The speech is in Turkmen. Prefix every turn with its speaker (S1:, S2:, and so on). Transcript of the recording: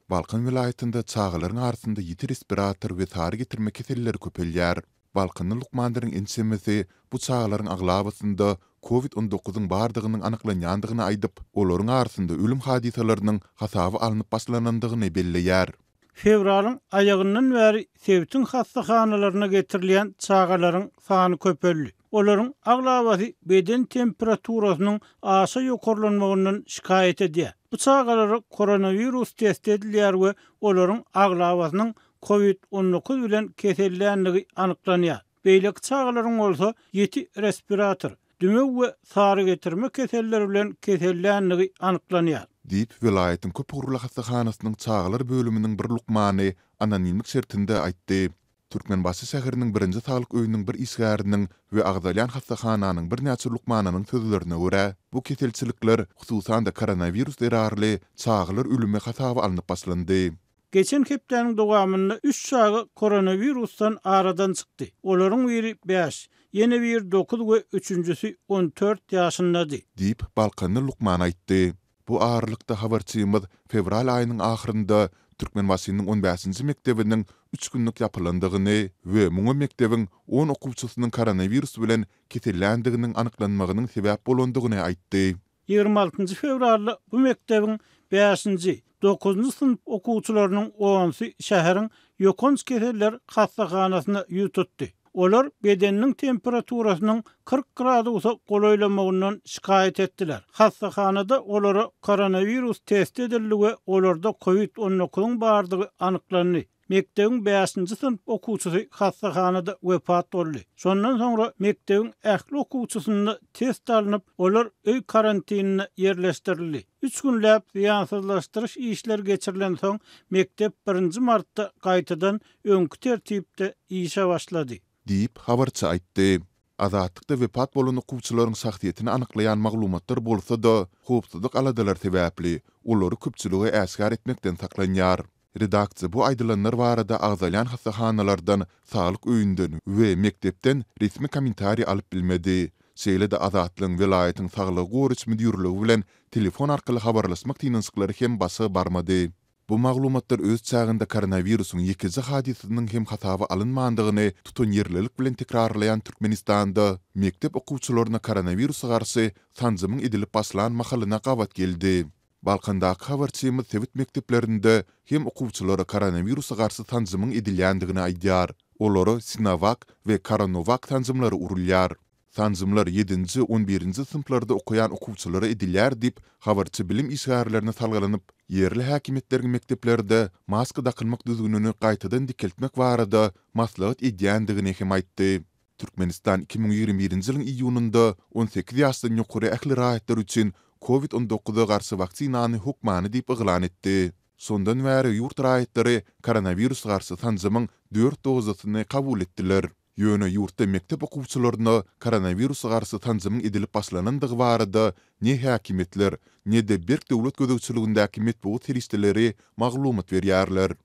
S1: Balkan welaýatynda çagalaryň arasynda ýiti respirator we sary getirme keselleri köpelýär. Balkanly lukmanlaryň ençemesi bu çagalaryň aglabasynda Covid on dokuzyň bardygynyň anyklanýandygyny aýdyp, olaryň arasynda ölüm hadysalarynyň hasaba alnyp başlanandygyny belleýär.
S2: Fewralyň aýagyndan bäri sebitiň hassahanalaryna getirilýän çagalaryň sany köpeldi. Olaryň aglabasy beden temperaturasynyň aşa ýokarlanmagyndan şikaýat edýär. Bu çagalara koronawirus testi edilýär we olaryň aglabasynyň Covid 19 bilen keselländigi anyklanýar. Beýleki çagalaryň bolsa ýiti respirator, dümew we sary getirme keselleri bilen keselländigi anyklanýar.
S1: Diýip, welaýatyň köp ugurly hassahanasynyň çagalar bölüminiň bir lukmany anonimlik şertinde aýtdy. Türkmenbaşy şäheriniň birinji saglyk öýüniň bir işgäriniň we agzalýan hassahananyň birnäçe lukmanynyň sözlerine görä, bu keselçilikler, hususan-da koronawirus zerarly çagalar ölümi hasaba alnyp başlandy.
S2: Geçen hepdäniň dowamynda üç çaga koronawirusdan aradan çykdy. Olaryň biri bäş, ýene biri dokuz we üçünjisi 14 ýaşyndady.
S1: Diýip, balkanly lukman aýtdy. Bu aralykda, habarçymyz fewral aýynyň ahyrynda Türkmenbaşynyň on bäşinji mekdebiniň üç günlük ýapylandygyny we muňa mekdebiň on okuwçysynyň koronawirus bilen keselländiginiň anyklanmagynyň sebäp bolandygyny aýtdy.
S2: 26 fewralda bu mekdebiň bäşinji, dokuzynjy synp okuwçylarynyň onusy şäheriň ýokanç keseller hassahanasyna ýüz tutdy. Olar bedeniniň temperaturasynyň 40 gradusa golaýlamagyndan şikaýat etdiler. Hassahanada olara koronawirus testi edildi we olarda covid on dokuzyň bardygy anyklandy. Mekdebiň bäşinji synp okuwçysy hassahanada wepat boldy. Şondan soňra mekdebiň ähli okuwçysynda test alnyp, olar öý karantinine ýerleşdirildi. Üç günläp zyýansyzlaşdyryş işleri geçirilensoň, mekdep birinji martda gaýtadan öňki tertipde işe başlady.
S1: Diýip, habarçy aýtdy. Azatlykda wepat bolan okuwçylaryň şahsyýetini anyklaýan maglumatlar bolsa-da, howpsuzlyk aladalary sebäpli, olary köpçülige äşgär etmekden saklanýar. Redaksiýa bu aýdylanlar barada agzalýan hassahanalardan, saglyk öýünden we mekdepden resmi kommentariý alyp bilmedi. Şeýle-de Azatlygyň welaýatyň saglygy goraýyş müdirligi bilen telefon arkaly habarlaşmak synanyşyklary hem başa barmady. Bu maglumatlar öz çäginde koronawirusyň ýekeje hadysasynyň hem hasaba alynmandygyny tutanýerlilik bilen tekrarlaýan Türkmenistanda mekdep okuwçylaryna koronawirusa garşy sanjymyň edilip başlan mahalyna gabat geldi. Balkandaky habarçymyz sebit mekdeplerinde hem okuwçylara koronawirusa garşy sanjymyň edilýändigini aýdýar. Olara Sinowak we Koronowak sanjymlary urulýar. Sanjymlar ýedinji, on birinji synplarda okaýan okuwçylara edilýär diýip, habarçy bilim işgärlerine salgylanyp, ýerli häkimiýetleriň mekdeplerde maska dakynmak düzgünini gaýtadan dikeltmek barada maslahat edýändigini hem aýtdy. Türkmenistan 2021-nji ýylyň iýunynda 18 ýaşdan ýokary ähli raýatlar üçin Covid 19-a garşy waksinany hökmany diýip yglan etdi. Şondan bäri ýurt raýatlary koronawirusa garşy sanjymyň dört dozasyny kabul etdiler. Ýöne ýurtda mekdep okuwçylaryna koronawirusa garşy sanjymyň edilip başlanandygy barada ne häkimiýetler, ne-de berk döwlet gözegçiligindäki metbugat serişdeleri maglumat berýärler.